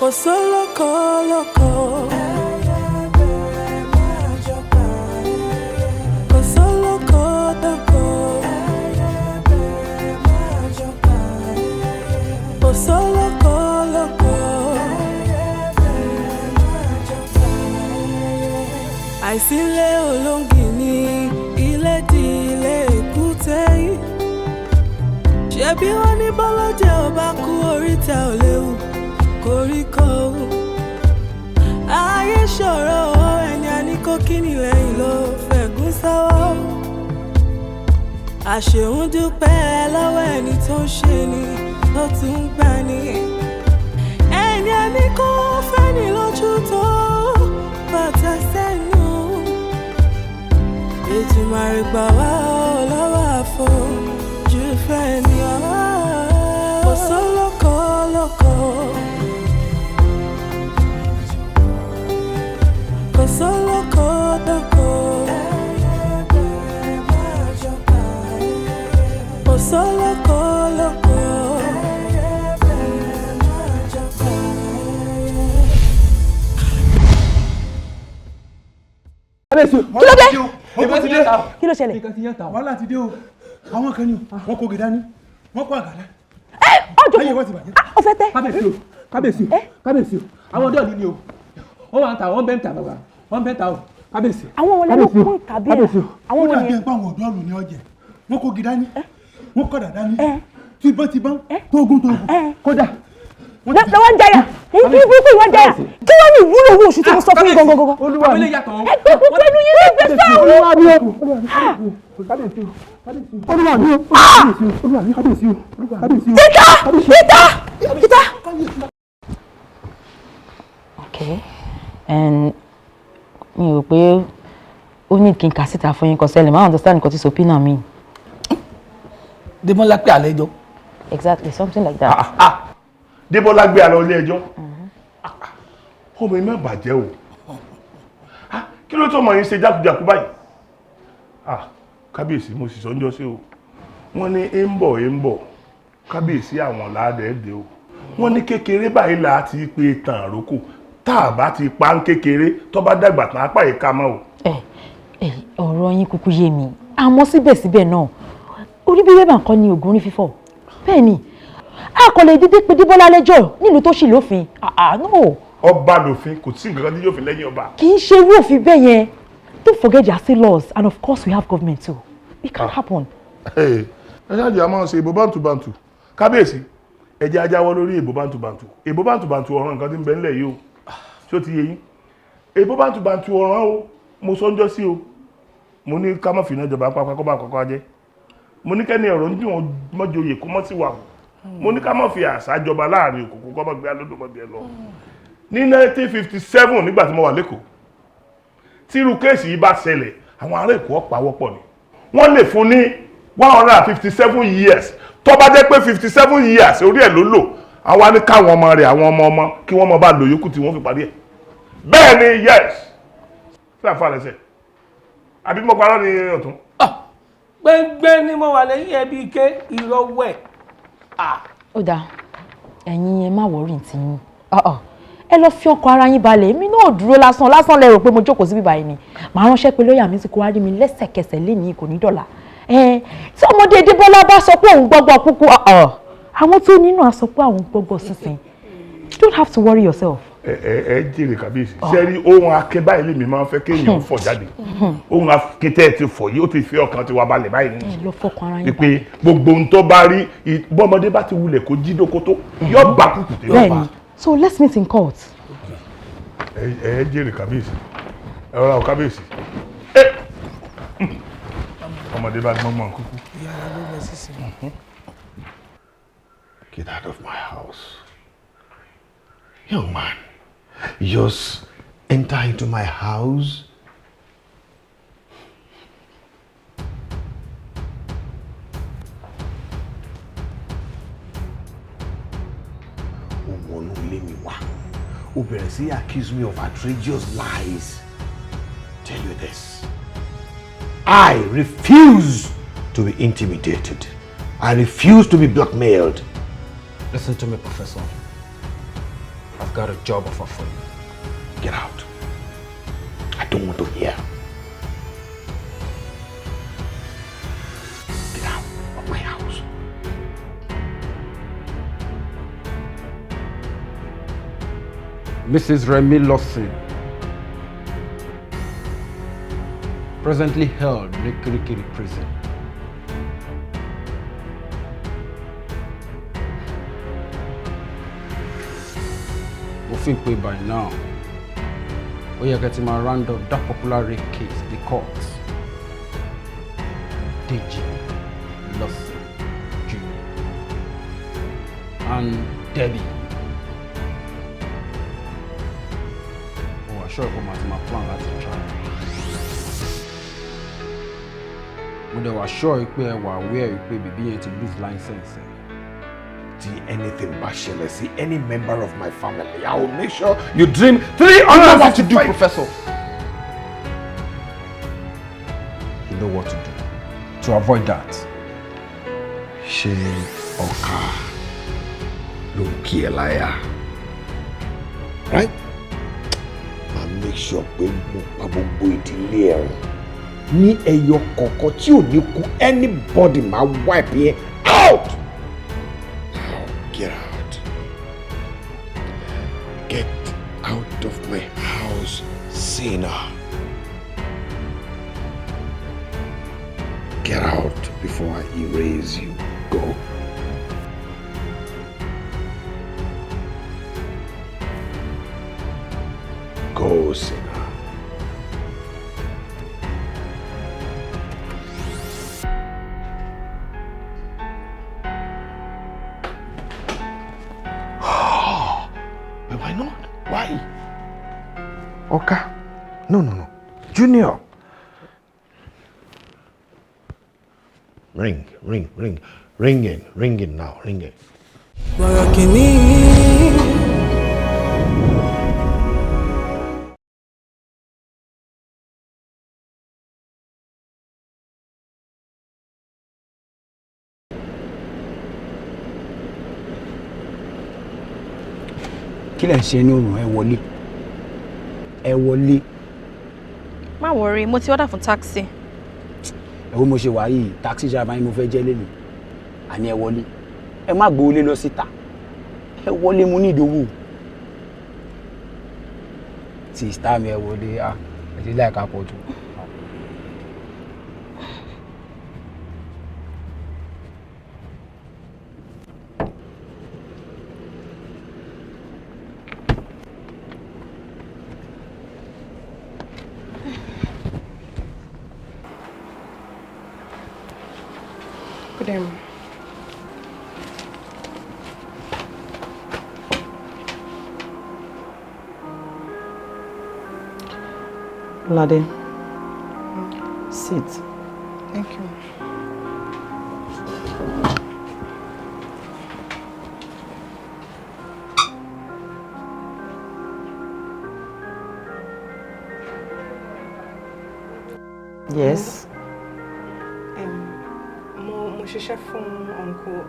Kò sólókò lóko. Kò sólókò lóko. Kò sólókò lóko. Àìsílẹ̀ olóńgì ní ilé di ilé èkúté yìí. Ṣebí wọ́n ní bọ́lọ́jẹ́ ò bá kú, oríta ò léwu koríko. Ayé ṣòro, ẹni a ní kó kíni lẹ́yìn ló fẹ̀gún sọ́wọ́. Àṣehùn dúpẹ́ lọ́wọ́ ẹni tó ń ṣe ni tó tún ń gbà ní. Ẹni a ní kó fẹ́ni lójú tó bàtà sẹ́nu. Èdùmàrè gbà wá ọ́ lọ́wọ́ àfojú fẹ́ ni ọ́. Kò sólókò lóko. Kò sólókò lóko. Kò sólókò lóko. Kí ló dé? Kí ló ṣẹlẹ̀? Wàhálà ti dé o, àwọn kan ní wọn kò gèdá ní wọn kó àgàdá. Ẹ ọjọ́ Ayé wọn ti bàjẹ́. Ó fẹ́ tẹ́. Kábíyèsí o, kábíyèsí o, kábíyèsí o, àwọn ọ̀dọ́ ìlú ni o, wọ́n wà ń ta, wọ́n bẹ́ ń ta bàbá, wọ́n bẹ́ ń ta o, kábíyèsí. Àwọn wọlé ló kún tàbí ẹ? Kábíyèsí o. Àwọn Ó wọlé dàbí yẹn. ẹ̀ pé àwọn ọ̀dọ́ ìlú ní ọjẹ́, wọn kò gèdá ní, wọn kọ̀ dàda ní, tìbọn tìbọn, tógun tógun. Kódà. Lọ́wọ́ ń jẹyà èyí kí burúkú ìwọ ń jẹyà, kí wọ́n ní ìwúlò owó oṣù tí mo sọ fún yín gangan gangan. Olúwa mi. Ẹ gbé gbogbo ẹnu yín ló gbé sọ́ọ̀. Olúwa mi o, kábíyèsí o, olúwa mi o, olúwa mi, kábíyèsí o, kábíyèsí o. Títà, títà, títà. Okay, and mi rò pé ó ní kí n kà síta fún yín kọ sẹ́lẹ̀ máa understand nǹkan tí subpoena mean. Débọ́lá pé àlejò. Exactly, something like that. Débọ́lá gbé àlọ́ ilé ẹjọ́, ọmọ yìí má bàjẹ́ o. Ah, kí ló tó ọmọ yìí ṣe jákujàku báyìí? Ah, kábíyèsí, mo sì sọ ń jọ sí o, wọ́n ní ń bọ̀ ń bọ̀, kábíyèsí, àwọn làádẹ́ẹ̀dẹ́ o. Wọ́n ní kékeré báyìí là á ti pé tàn àrókò, tá a bá ti pa ń kékeré, tó bá dàgbà tán, apá yìí ká mọ́ o. Ẹ ẹ, ọ̀rọ̀ yín kúkú yé mi, àmọ́ síbẹ̀síbẹ̀ náà, orí bíbẹ́ bá nǹkan ní oògùn orí fífọ́. Bẹ́ẹ̀ ni, a kò lè dédé pé Débọ́lá lẹ́jọ́ nílùú tó sì lófin. Ah ah, no. Ọba lòfin, kò sí nǹkan kan tí yóò fi lẹ́yìn ọba. Kì í ṣe irú òfin bẹ́ẹ̀ yẹn. Don't forget there are still laws, and of course we have government too. It can't happen. Ẹ ṣáàjì, a máa ń ṣe ìbò bántúbántù. Kábíyèsí, ẹ jẹ́ ajáwọ́ lórí ìbò bántúbántù, ìbò bántúbántù ọ̀ràn nǹkan tí ń bẹ ńlẹ̀ yìí o. Ṣó ti yé yín? Ìbò bántúbántù ọ̀ràn o. Mo sọ ń jọ́ sí o, mo ní ká má fìná jọba pápá kó bá kọ́kọ́ jẹ́. Mo ní kẹ́ni ọ̀rọ̀ ń dùn wọn mọ́jọyè kó mọ́ sí wà o. Mo ní ká má fi àṣà jọba láàrin òkùnkùn, kọ́ mọ́ gbé alódò mọ́ bí ẹ lọ. Ní 1957, nígbà tí mo wà lẹ́kọ̀ọ́, tí irú case yìí bá ṣẹlẹ̀, àwọn ará Èkó ọ̀pá wọ́pọ̀ ni. Wọ́n lè fún ní 157 years. Tó bá jẹ́ pé 57 years orí ẹ̀ ló lò, àwa ní káwọn ọmọ rẹ̀, àwọn ọmọ ọmọ, kí wọ́n mọ bá lò yòókù tí wọ́n fi parí ẹ̀. Bẹ́ẹ̀ ni, yes, sí àfa rẹ̀ sẹ̀, àbí mo parọ́ ní ọ̀tún? Gbẹ́ngbẹ́ ni mo wà lẹ́yìn ẹbí ike ìrọ̀wẹ́. Ó dáa, ẹ̀yin ẹ má worry tiyín. Ẹ lọ fi ọkọ̀ ara yín balẹ̀. Èmi náà dúró lásán lásán lẹ rò pé mo jókòó síbí báyìí ni. Màá ránṣẹ́ pé lọ́ọ̀yà mi ti kó wá rí mi lẹ́sẹ̀kẹsẹ̀ lénìí, kò ní dọ̀là. Ẹ tí ọmọdé Débọ́lá bá sọ pé òun gbọ́gbọ́ kúkú, àwọn tó nínú á sọ pé àwọn gbọ́gbọ́ sísìn. You don't have to worry yourself. Ẹ ẹ ẹ jèrè, kábíyèsí. Ṣe rí ohun akin báyìí lèmi máa ń fẹ́ kéèyàn fọ̀ jáde. Ohun akin tẹ́ ẹ ti fọ̀ yìí, ó ti fi ọkàn ti wá balẹ̀ báyìí Ẹ nìyí lọ fọkàn ara yín. Pé gbogbo ohun tó bá rí, bọ́mọdé bá ti wulẹ̀ kó jí dókótó, yóò bá kùkù tó yóò bá. Bẹ́ẹ̀ni, so let's meet in court. Ẹ ẹ jèrè, kábíyèsí. Ẹ rọra o, kábíyèsí. Ẹ ọmọdé bá gbọ́n mọ́ kúkú. Get out of my house. Young man, you just enter into my house. Ó wọnú ilé mi wá. Ó bẹ̀rẹ̀ sí accuse me of outrageous lies. Tell you this. I refuse to be intimidated. I refuse to be blackmailed. Listen to me, Professor. I've I've got a job offer for you. Get out. I don't want to hear. Get out of my house. Mrs. Remy Lawson, presently held in Kirikiri prison. Mo fi pé by now, ó yẹ kẹ́ ti máa round up that popular rape case, the court. Deji Lawson Jr. and Debbie. Mo wà sure pé màá ti máa plan láti try. Mo dẹ̀ wà sure pé ẹ wà aware pé baby yẹn ti lose license ẹ̀. Tí anything bá ṣẹlẹ̀ sí any member of my family, I will make sure you dream three You know hundred what to do, Professor. You know what to do to avoid that. Ṣé ọkà ló ń kí ẹ láyà? Right? Màá make sure pé mo pa gbogbo ìdílé ẹ̀ run ní ẹyọ kọ̀ọ̀kan tí ò ní kú anybody, máa wipe yẹn out. Now get out. Get out of my house, sinner. Get out before I erase you. Go. Go, sinner. But why not? Why? Oka. No, no, no. Junior. Ring, ring, ring. Ringing, ringing now, ringing. Bọ̀rọ̀ kìíní. Kí lẹ̀ ń ṣe ní òrùn? Ẹ wọlé, ẹ wọlé. Má worry, mo ti order fún taxi. Ẹ wo, mo ṣe wà yìí, taxi driver yín mo fẹ́ jẹ́ lẹ́nu. Àní ẹ wọlé, ẹ má gbowó lé lọ síta. Ẹ wọlé, mo ní ìdòwò tí star mi. Ẹ wọlé. À, ẹ ti láìka pọ̀ jù. Good day. Lade, sit. Thank you. Yes. Mo ṣiṣẹ́ fún Uncle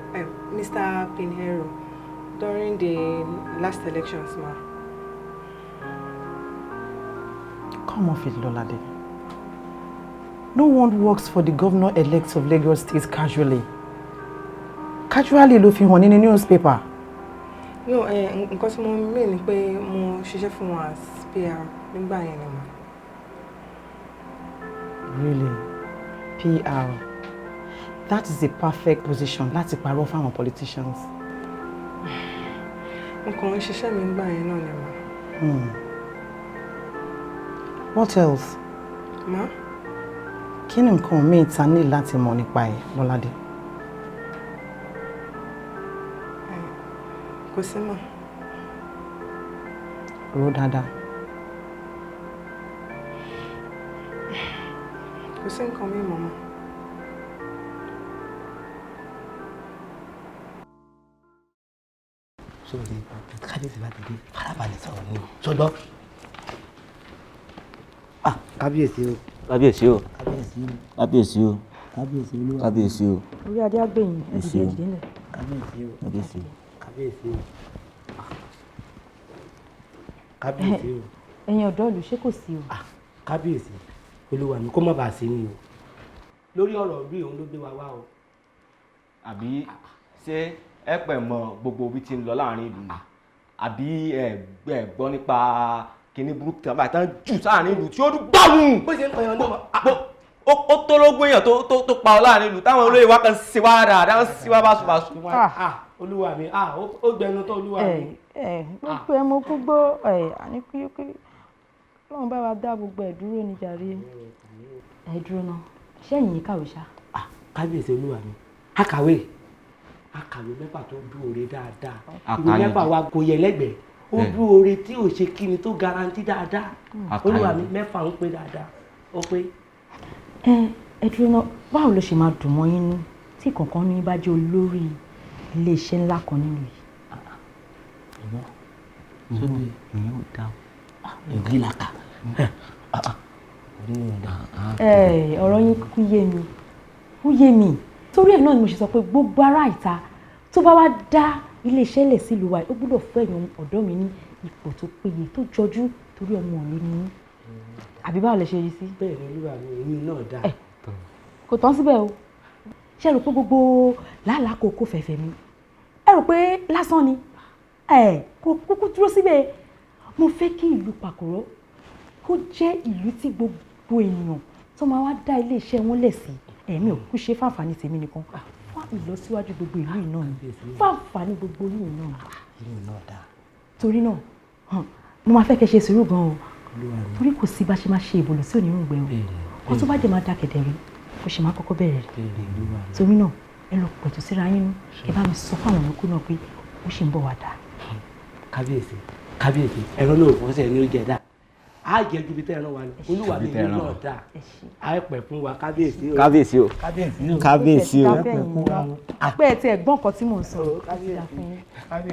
Mr. Pinheiro during the last elections, ma. Come off it, Lolade. No one works for the governor-elect of Lagos State casually. Casually ló fi hàn nínú newspaper. No, nǹkan tí mo mean ni pé mo ṣiṣẹ́ fún wọn as PR nígbà yẹn ni, ma. Really? PR. That is a perfect position láti parọ́ fáwọn politicians. Mo kàn ń ṣiṣẹ́ mi nígbà yẹn náà ni, ma. What else? Ma? Kí ni nǹkan míì ta ní láti mọ̀ nípa ẹ̀, Lọ́ládé? Kò sí, ma. Rò dáadáa. Kò sí nǹkan míì mọ́, ma. Sórí kábíyèsí bá ti dé, farabalẹ̀ sọ̀rọ̀ ni o, sọgbọ́n. Ah, kábíyèsí o. Kábíyèsí o. Kábíyèsí o. Kábíyèsí o. Kábíyèsí olúwa. Kábíyèsí o. Orí adé àgbẹ̀yìn, ẹ dìde, ẹ dìde ńlẹ̀. Kábíyèsí o. Kábíyèsí o. Kábíyèsí o. Kábíyèsí o. Ẹ̀yin ọ̀dọ́ ìlú, ṣé kò sí o? Kábíyèsí, olúwa mi, kó má bàa sí ni o. Lórí ọ̀rọ̀ bí òun ló gbé wa wá o. Àbí ṣé ẹ pẹ̀ mọ gbogbo bí ti ń lọ láàrin ìlú ni? Àbí ẹ gbọ́ nípa kíní burúkú tí wọ́n bá tán jù sáàrin ìlú tí ó dún gbàmù? Bó ṣe ń pẹ̀yàn náà. Ó tó lógún èèyàn tó pa ọ láàrin ìlú táwọn olóyè wa kan ṣe wá dáadáa, ń ṣe wá báṣubàṣu. Olúwa mi, ó gbẹnu tó, olúwa mi. Ẹ gbogbo ẹ, mo kú gbọ́ ẹ, àní kúyúkú Ọlọ́run bá wa dá gbogbo ẹ dúró ní jàre. Ẹ dúró náà, ṣé ẹ̀yin kàwé ṣá? Kábíyèsí, olúwa mi, akàwé akàwé mẹ́fà tó dúró dáadáa. Ìwé mẹ́fà wa kò yẹ lẹ́gbẹ̀ẹ́, ó dúró tí ò ṣe kíni tó garanti dáadáa. Olúwa mi, mẹ́fà ń pé dáadáa, ó pé. Ẹ dúró náà, báwo ló ṣe máa dùn mọ́ yín nú tí kankan ní bá jẹ́ olórí iléeṣẹ́ ńlá kan nínú yìí? Ìyẹn ò dá o, ìgbì là kà. Ọ̀rọ̀ yín kúkú yé mi, ó yé mi. Torí ẹ̀ náà ni mo ṣe sọ pé gbogbo ará ìta tó bá wá dá iléeṣẹ́ lẹ̀ sílùú wa, ó gbọ́dọ̀ fún ẹ̀yin ọ̀dọ́ mi ní ipò tó péye tó jọjú, torí ọmọ ìlú ni yín. Àbí báwo lẹ ṣe rí sí? Bẹ́ẹ̀ ni olúwa mi, èmi náà dáa. Kò tán síbẹ̀ o. Ṣé ẹ rò pé gbogbo làálàá kò kó fẹ̀fẹ̀ mi, ẹ rò pé lásán ni? Ẹ kò kúkú dúró síbẹ̀. Mo fẹ́ kí ìlú Pàkúrọ̀ kó jẹ́ ìlú tí gbogbo ènìyàn tó máa wá dá iléeṣẹ́ wọn lẹ̀ sí. Ẹ̀mí ò kú ṣe fáǹfààní tèmi nìkan, fún ìlọsíwájú gbogbo ìlú yìí náà ni, fáǹfààní gbogbo yìí náà ni. Torí náà mo máa fẹ́ kẹ́ ṣe sùúrù gan o, torí kò sí bá ṣe máa ṣe ìbòlò tí ò ní rúgbẹ́ o. Kó tó bá dé máa da kẹ̀dẹ̀ rí, kó ṣe máa kọ́kọ́ bẹ̀rẹ̀ rí. Torí náà ẹ lọ pẹ̀tù síra yín nú, ẹ bá mi sọ fáwọn yòókù náà pé ó ṣì ń bọ̀ wá dáa. Kábíyèsí, kábíyèsí, ẹran náà fọ́sẹ̀ ní ó jẹ dáa, á jẹ ju ibi tẹ́ ẹran wa lọ. Olúwa mi, ìlú náà dáa, á pẹ̀ fún wa, kábíyèsí o. Kábíyèsí o. Kábíyèsí o. Pé ẹ ti ẹ̀gbọ́n nǹkan tí mò ń sọ.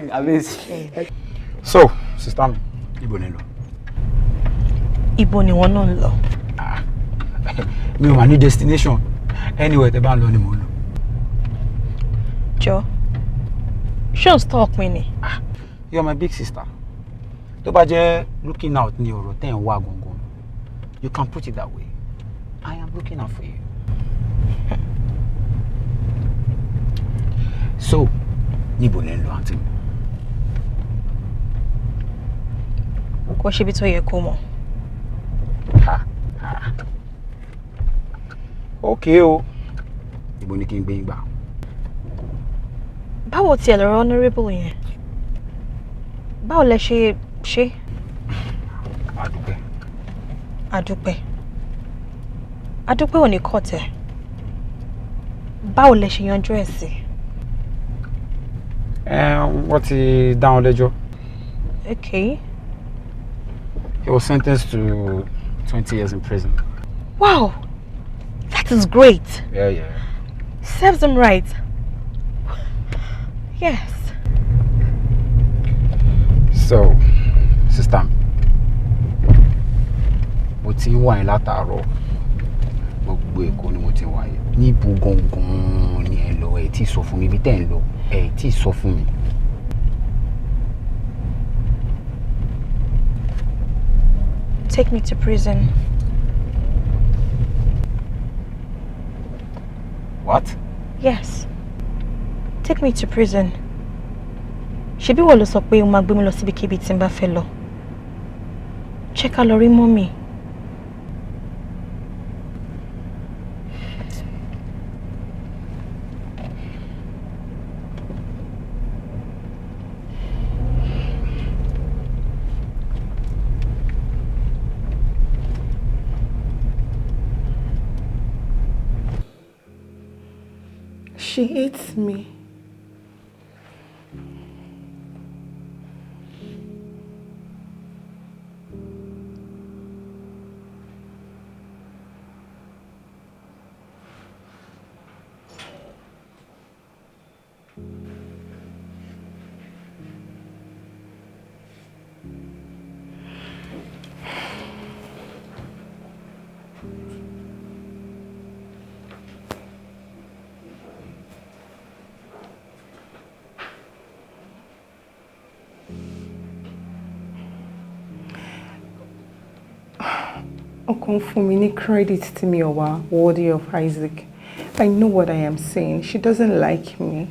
Kábíyèsí. So, sister mi, ibo ni lọ? Ibo ni wọn náà ń lọ? Mi ò mà ní destination. Anywhere tẹ́ bá ń lọ ni mò ń lọ. Jọ, ṣé o stalk mi ni? You are my big sister. Tó bá jẹ́ looking out ni ọ̀rọ̀ tẹ́ ń wá gangan, you can put it that way. I am looking out for you. So, níbo lẹ ń lọ, àǹtí mi? Kò ṣe ibi tó yẹ kó mọ̀. Okay o. Ibo ni kí n gbé yín gbà? Báwo tiẹ̀ lọ́rọ̀ honourable yẹn? Báwo lẹ ṣe ṣe? Àdúpẹ́. Àdúpẹ́. Àdúpẹ́ ò ní kọ̀ tẹ̀. Báwo lẹ ṣe yanjú ẹ̀ sí? Ẹ wọ́n ti dá wọn lẹ́jọ́. Okay. He was sentenced to 20 years in prison. Wow, that is great. Yeah. Serves him right. Yes. So, sister mi, mo ti ń wá yín látàárọ̀. Gbogbo Èkó ni mo ti wá yín. Níbo gangan ni ẹ lọ? Ẹ tí sọ fún mi ibi tẹ́ ẹ ń lọ. Ẹ tí sọ fún mi. Take me to prison. What? Yes. Take me to prison. Ṣebí wọ́n ló sọ pé o máa gbé mi lọ síbikíbi tí n bá fẹ́ lọ. Jẹ́ ká lọ rí mummy. She hates me. Ọkàn fún mi ní credit tí mi ò wá worthy of Isaac. I know what I am saying. She doesn't like me.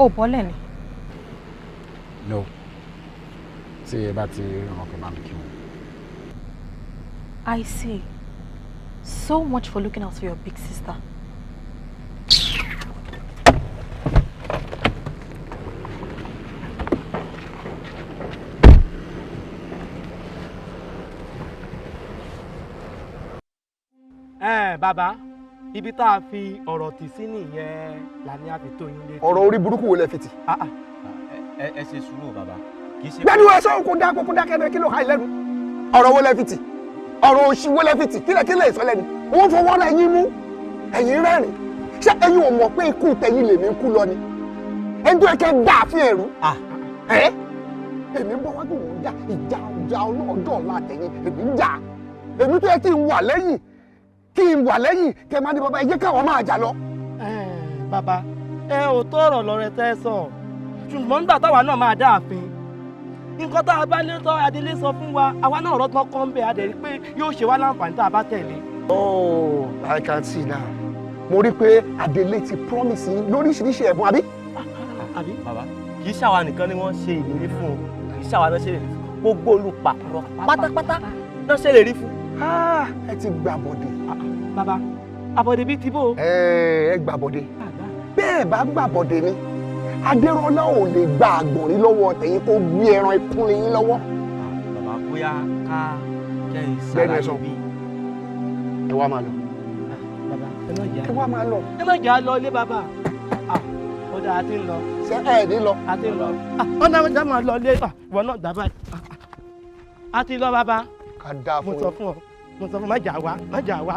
Ó bọ́lẹ̀ ni. No, tí ẹ bá ti rí wọn kẹ bá mi kí wọn. I see. So much for looking out for your big sister. Ẹ bàbá, ibi tá a fi ọ̀rọ̀ tì sí nìyẹn là ní a fi tó yín létí. Ọ̀rọ̀ orí burúkú wo lẹ fi tì? Ẹ ṣe sùúrù bàbá, kì í ṣe. Gbẹ́nu ẹ sọ́hun, kó dá kó dákẹ́ bẹ́ẹ̀. Kí ló ha ìlẹ́nu? Ọ̀rọ̀ wo lẹ fi tì? Ọ̀rọ̀ òṣì wo lẹ fi tì? Kílẹ̀ kílẹ̀ ìsọ lẹ́nu? Wọ́n fọwọ́ rẹ̀ yín mú, ẹ̀yin rẹ́rìn. Ṣé ẹ̀yin ò mọ̀ pé ikú tẹ̀yìn lèmi ń kú lọ ni? Ẹni tó yẹ kẹ́ dà fún ẹ̀rú ẹ̀, èmi ń bọ́ wájú, mò ń jà ìjà ìjà ọjọ́ ọ̀la tẹ̀yìn èmi ń jà. Èmi tó yẹ kí n wà lẹ́yìn, kí n wà lẹ́yìn kẹ́ máa ní bàbá ẹ jẹ́ káwọn máa jà lọ. Bàbá, ẹ ò tó ọ̀rọ̀ lọ́rẹ tẹ́ sọ, ṣùgbọ́n nígbà táwa náà máa dá ààfin, nǹkan tá a bá lé tọ́ Adélé sọ fún wa, àwa náà rọ́gbọ́n kọ́ ń bẹ̀, a dẹ̀ rí pé yóò ṣe wá láǹfààní tá a bá tẹ̀lé. Oh, I can see now. Mo rí pé Adélé ti promise yín lóríṣiríṣi ẹ̀bùn, àbí? Àbí? Bàbá, kì í ṣàwa nìkan ni wọ́n ṣe ìlérí fún o, kì í ṣàwa náà ṣe ìlérí fún gbogbo olùpàkùrọ̀ pátápátá náà ṣe ìlérí fún. Ẹ ti gbàbọ̀dé. Bàbá, àbọ̀dé bíi ti bò. Ẹ gbàbọ̀dé. Bẹ́ẹ̀ bá gbàbọ̀dé ni, Adérọlá ò lè gba àgbọ̀nrín lọ́wọ́ tẹ̀yìn kó gbé ẹran ikún lé yín lọ́wọ́. Bàbá, bóyá ká kẹ́yìn Gbẹ́nu ẹ ṣàlàyé sọ. bí. Ẹ wá máa lọ. Bàbá, ẹ má jà. Ẹ wá máa lọ. Ẹ má jà lọ ilé bàbá. Ó dáa, a ti ń lọ. Ṣé ẹ ní lọ? A ti ń lọ. Ó náà já máa lọ ilé, ìwọ náà gbà báyìí. A ti lọ bàbá. Ká dáa Mo fún sọ yín. fún ọ, mo sọ fún, má jà wá, má jà wá.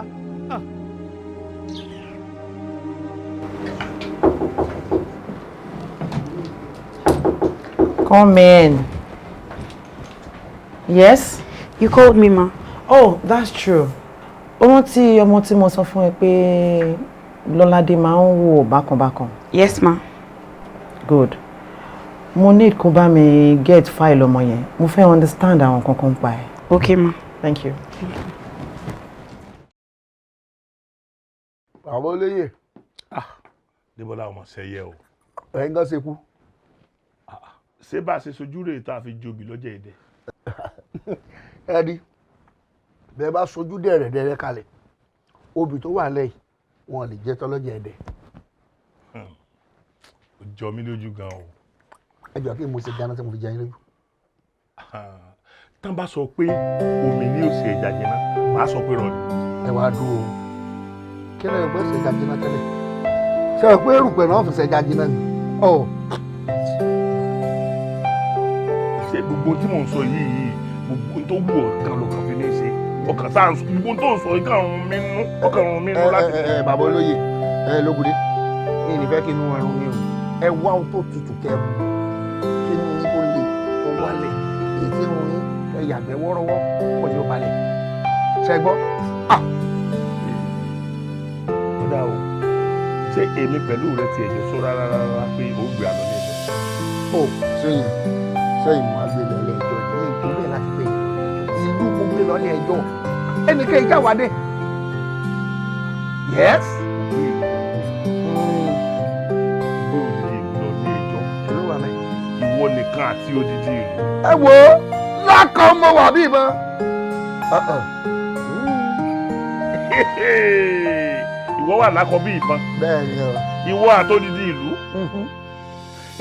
Come in. Yes? You called me, ma. Oh, that's true. Ó rántí ọmọ tí mo sọ fún ẹ pé Lọ́ládé máa ń wò bákan bákan. Yes, ma. Good. Mo need kó bá mi get file ọmọ yẹn. Mo fẹ́ understand àwọn kankan pa ẹ̀. Okay, ma. Thank you. Àwọn olóyè. Débọ́lá, ọmọ sẹ́yẹ o. Ẹ̀yin gan ṣe kú. Ṣé bá a ṣe sojú rèé tá a fi jobi lọ́jọ́ èdè? Ẹni bẹ́ẹ̀ bá sojú dẹ̀rẹ̀dẹ̀rẹ̀ kalẹ̀, obì tó wà lẹ́yìn wọn lè jẹ́ tọ́lọ́jà ẹ̀dẹ̀. Ó jọ mí lójú gan o. Ẹ jọ, kí n mo ṣe dáná tí mo fi jẹ yín lójú? Tán bá sọ pé omi ní òsè ẹja jẹná, màá sọ pé rọ ni. Ẹ wàá dúró o, kí lẹ́yìn pé ṣẹja jiná tẹ́lẹ̀? Ṣe é pé erùpẹ̀ náà fi ṣẹja jiná ni? Ọ. Ṣé gbogbo tí mò ń sọ yìí, gbogbo tó wù ọ́ kan ló kàn fi ní í ṣe ọkàn tá à ń sọ, gbogbo tó ń sọ yìí kàn rún mí nú, ọkàn rún mí nú láti. Ẹ ẹ bàbá olóyè, ẹ lógúndé, ní ìnífẹ́ kí inú ẹrun mi o. Ẹ wá ohun tó tutù kẹ mú, kí inú yín kó le kó wálẹ̀, èyí tí ń rún yín, kẹ yàgbẹ́ wọ́rọ́wọ́, kó ní ó balẹ̀. Ṣe gbọ́? Ó dá o, ṣé èmi pẹ̀lú rẹ ti ẹ̀jẹ̀ sọ rárá rárá pé ó gbé àlọ́ ní ẹjọ́? Ó sẹ́yìn sẹ́yìn, mo á gbé lọ ilé ẹjọ́ ní ètò bẹ́ẹ̀ láti gbé ìlú, mo gbé lọ ilé ẹjọ́ ẹnìkan ìjà wà dé. Yes. Gbé odidi ìlú lọ ní ẹjọ́? Ìwọ nìkan àti odidi ìlú. Ẹ wo, lákàn mo wà bí ìbọn. Ìwọ wà lákọ bí ìbọn. Bẹ́ẹ̀ ni o. Ìwọ àtòdidi ìlú.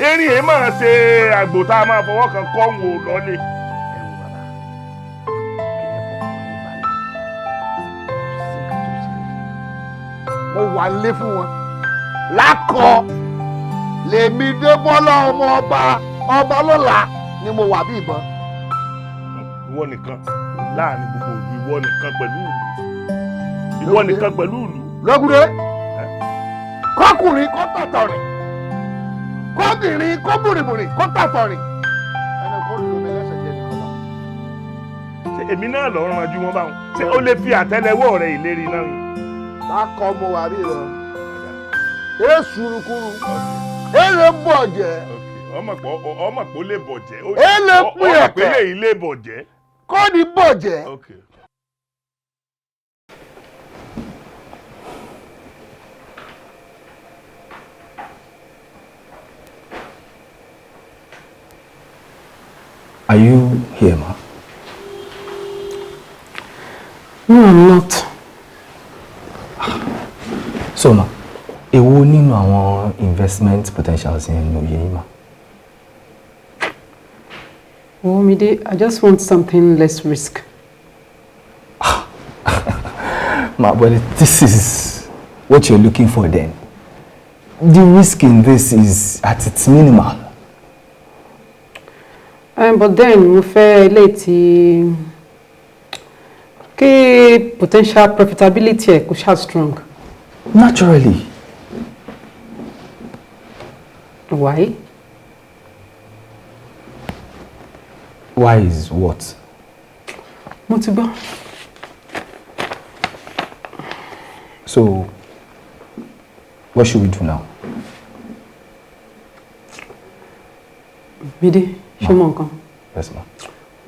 Erin èé máa ṣe àgbò tá a máa fọwọ́ kan kọ́ ń wò lọ́lẹ̀. Ẹ wo bàbá, ẹ̀yẹ fọkàn yín balẹ̀. wà lé fún wọn. Lákọ lèmi Débọ́lá ọmọ ọba ọba lọ́la ni mo wà bí ìbọn. Ìwọ nìkan láàrin gbogbo ìlú, ìwọ nìkan pẹ̀lú ìlú, ìwọ nìkan pẹ̀lú ìlú. Lọ́gùdé, kọkùnrin kó tọ̀tọ̀ rìn, kọ́bìnrin kó bùrìbùrì kó tọ̀tọ̀ rìn, ẹni kó lù mí lẹ́sẹ̀ jẹ́ nìkan lọ. Ṣé èmi náà lọ rán ajú wọn báwọn? Ṣé o lè fi àtẹ́lẹwọ́ rẹ ìlérí náà ni? Lákọ mo wà bí lọ, èsùrùkùrù èlé bọ̀ jẹ́. Ọmọ pé ó lè bọ̀ jẹ́. Èlé pín ẹ̀kẹ́. Ọmọ pé lè bọ̀ jẹ́. Kọ́ni bọ̀ jẹ́. Are you here, ma? No, I'm not. So, ma, èwo nínú àwọn investment potentials yẹn ni òye yín, ma? Oh, Mide, I just want something less risk. Ma, but this is what you're looking for then. The risk in this is at its minimal. But then, mo fẹ́ eléyìí tí kí potential profitability ẹ̀ kó ṣáà strong. Naturally. Why? Why is what? Mo ti gbọ́. So, what should we do now? Mide, ṣé mo nǹkan? Yes, ma.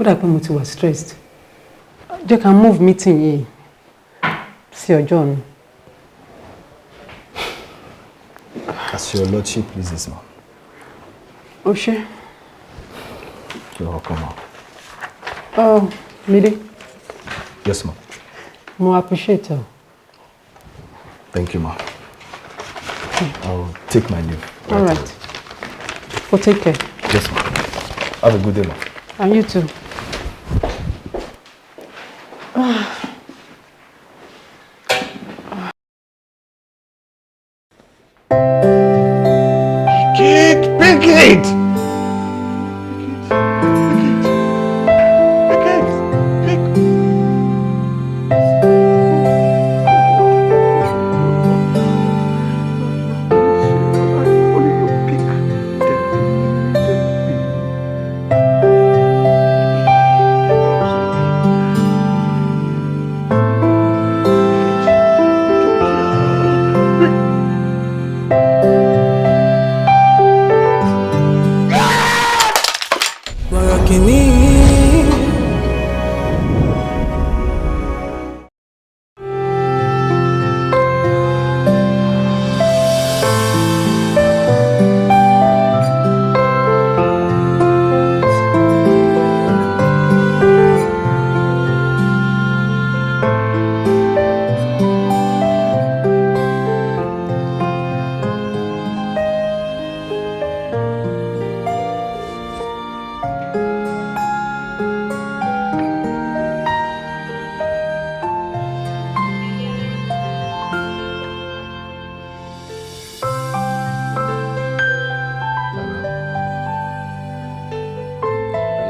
Ó dà pé mo ti wà stressed. Jẹ́ ká move meeting yìí sí ọjọ́ mi. As your lordship pleases, ma. Ó ṣé. You're welcome, ma. Oh, Mide. Yes, ma. Mo appreciate you. Thank you, ma. I'll take my leave. All right. Well, take care. Yes, ma. Have a good day, ma. And you too. Pick it! Pick it! Pick it! Pick. Only you pick.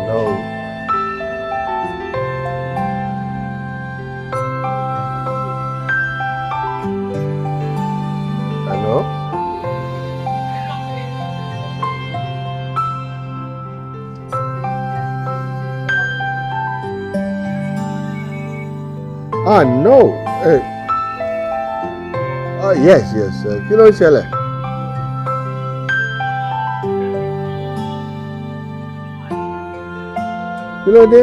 Hello. Hello. Ah, no. Hey. Ah, yes, yes. Kí ló ń ṣẹlẹ̀? Kí ló dé?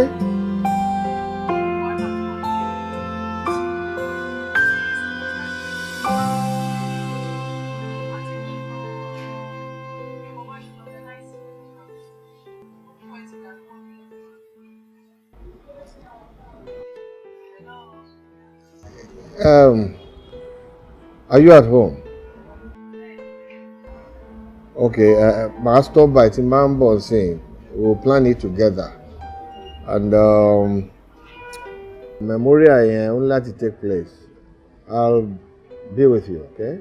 Are you at home? Okay, màá stop by tí máa ń bọ̀ sí. We'll plan it together. And memorial yẹn ó ní láti take place. I'll Be with you, okay?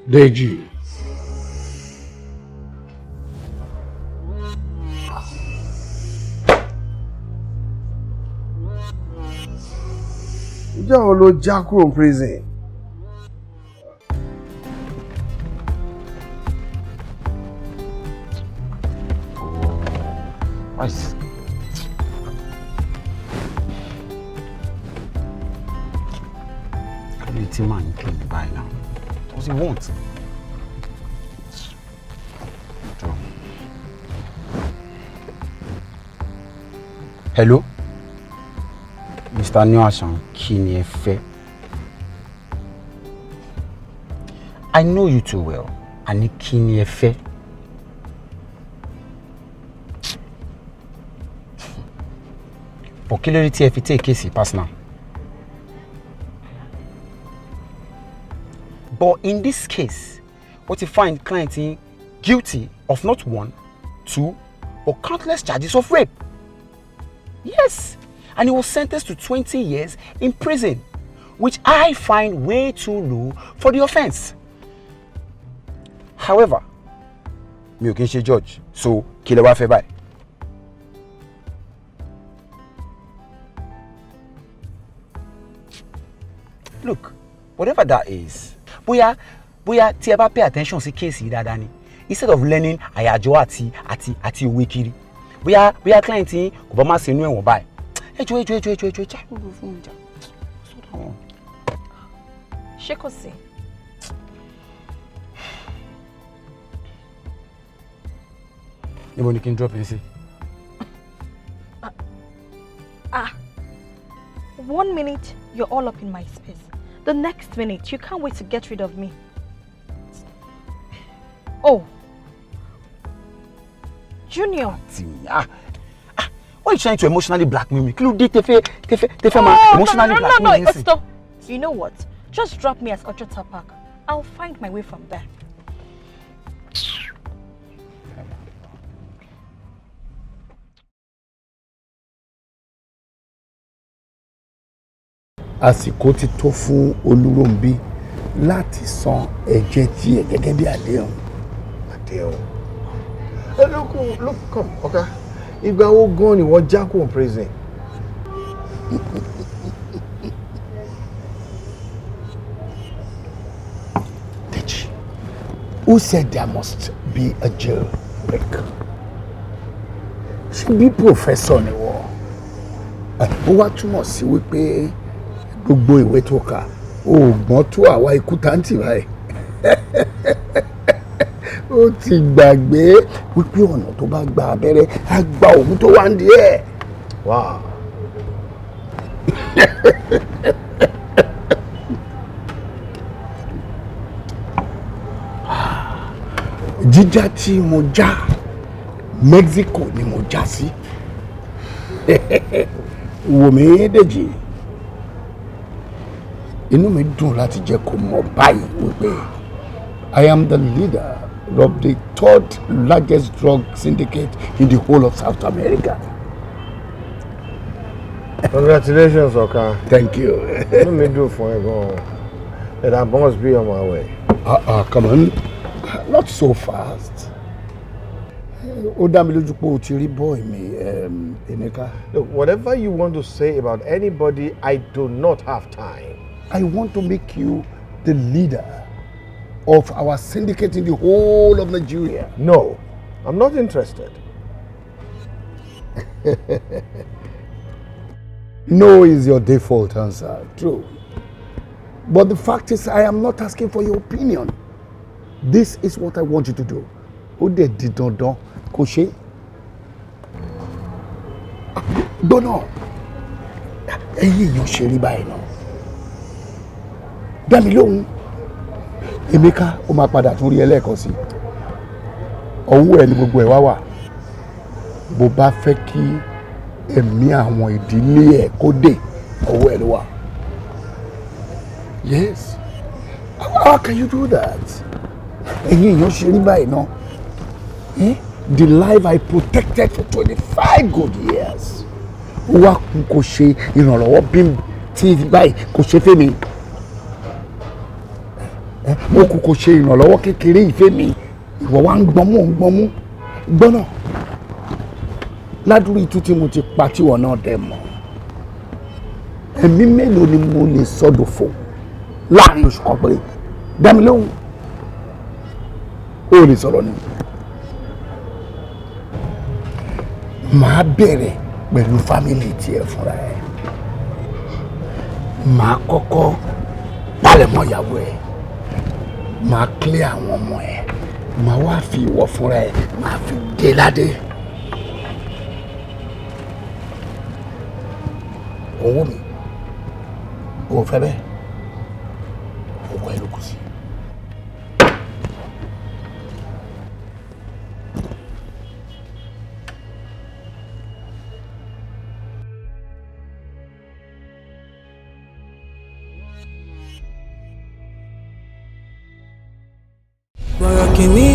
Deji. Ìjọ́ wo ló já kúrò ní prison? Nice. Kí ló tí màá ń kí mi báyìí náà? What does he want? Hello? Mr. Newasham, kí ni ẹ fẹ́? I know you too well. Àní kí ni ẹ fẹ́? But kí ló dé tí ẹ fi take case personal? But in this case, what you find client yín guilty of not one, two, but countless charges of rape. Yes, and he was sentenced to 20 years in prison, which I find way too low for the offense. However, mi ò kí ń ṣe judge, so kí lẹ wá fẹ́ báyìí? Look, whatever that is, bóyá bóyá tí ẹ bá pay attention sí case yìí dáadáa ni, instead of learning àyájọ́ àti àti àti òwe kiri, bóyá bóyá client yín kò bá má sí inú ẹ̀wọ̀n báyìí. Ẹ jọ̀ọ́, ẹ jọ̀ọ́, ẹ jọ̀ọ́, ẹ jọ̀ọ́, ẹ jọ̀ọ́, ẹ jọ̀ọ́ fún mi jà. Sọ́dọ̀ àwọn. Ṣé kò sí? Níbo ni kí n drop yín sí? Ah, one minute you're all up in my space. The next minute you can't wait to get rid of me. Oh, Junior. Ah, ah, why are you trying to emotionally blackmail me? Kí ló dé tẹ́fẹ́ tẹ́fẹ́ tẹ́fẹ́ máa emotionally no, no, blackmail no, me no, nísìn? stop. You know what? Just drop me at Ojota Park. I'll find my way from there. Àsìkò ti tó fún Olúrónbí láti san ẹ̀jẹ̀ tiẹ̀ gẹ́gẹ́ bí àdéhùn. Àdéhùn. Hey, look, look, come, okay. Ìgbà wo gan ni wọ́n já kúrò ní prison? Deji, who said there must be a jail break? Ṣé bí professor ni wọ́n? Ó wá túmọ̀ sí wípé gbogbo ìwé tó kà ó gbọ́n tó àwa ikú táǹtì báyìí. Ó ti gbàgbé wípé ọ̀nà tó bá gba abẹ́rẹ́ á gba òun tó wá ń di ẹ̀. Wow. Jíjá tí mo já Mexico ni mo já sí. Wò mí Dèjì, inú mi dùn láti jẹ́ kó mọ̀ báyìí wípé I am the leader of the third largest drug syndicate in the whole of South America. Congratulations, Oka. Thank you. Inú mi dùn fún ẹ gan-an. That I must be on my way. Come on, not so fast. Ó dá mi lójú pé o ti rí boy mi, Emeka. Look, whatever you want to say about anybody, I do not have time. I want to make you the leader of our syndicate in the whole of Nigeria. No, I'm not interested. No is your default answer, true. But the fact is, I am not asking for your opinion. This is what I want you to do. Ó dẹ̀ di dandan kó ṣe. Gbọ́nà, ẹ̀yin èèyàn ṣe rí báyìí náà. Dá mi lóhùn. Emeka, ó máa padà tún rí ẹ lẹ́ẹ̀kan sí. Ọwọ́ ẹ ni gbogbo ẹ̀ wá wà. Bó bá fẹ́ kí ẹ̀mí àwọn ìdílé ẹ̀ kó dé, ọwọ́ ẹ ló wà. Yes. How can you do that? Ẹ̀yin èèyàn ṣe rí báyìí náà. Eh? The life I protected for 25 good years. Ó wá kú kò ṣe ìrànlọ́wọ́ bí tí báyìí kò ṣe fẹ́mi. Ó kú kò ṣe ìrànlọ́wọ́ kékeré ìfẹ́ mi. Ìwọ wá ń gbọ́mú ń gbọ́mú. Gbọ́nà. Ládùúrú itú tí mo ti pa tíwọ̀ náà dẹ̀ mọ́. Ẹ̀mí mélòó ni mo lè sọdọ̀fọ̀ láàrin oṣù kan péré? Dá mi lóhùn. O lè sọ̀rọ̀ ni. Màá bẹ̀rẹ̀ pẹ̀lú fámìlì tiẹ̀ fúnra ẹ̀. Màá kọ́kọ́ palẹ̀mọ́ ìyàwó ẹ̀. Màá clear àwọn ọmọ ẹ̀. Màá wá fi ìwọ fúnra ẹ̀. Màá fi dé ládé. Owó mi, o fẹ́ bẹ́ẹ̀, owó ẹ ló kù sí. Bọ̀rọ̀ kìíní.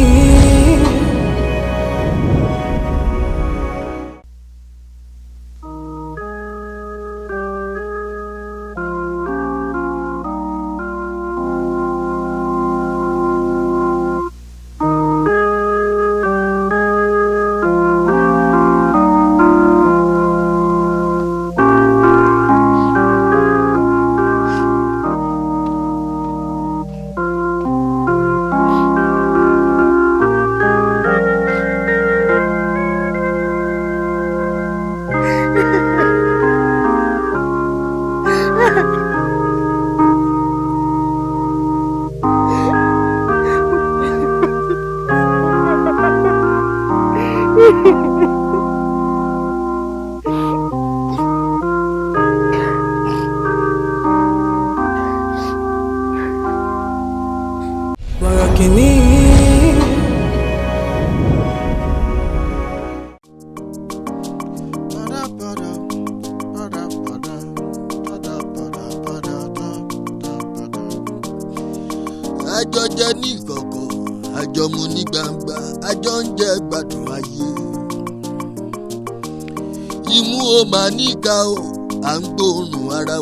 Bọ̀rọ̀ kìíní. Àjọ jẹ ní ìkọ̀kọ̀, àjọ mu ní gbangba, àjọ ń jẹ gbádùn ayé. Imú o máa níka o, à ń gbóòórùn ara.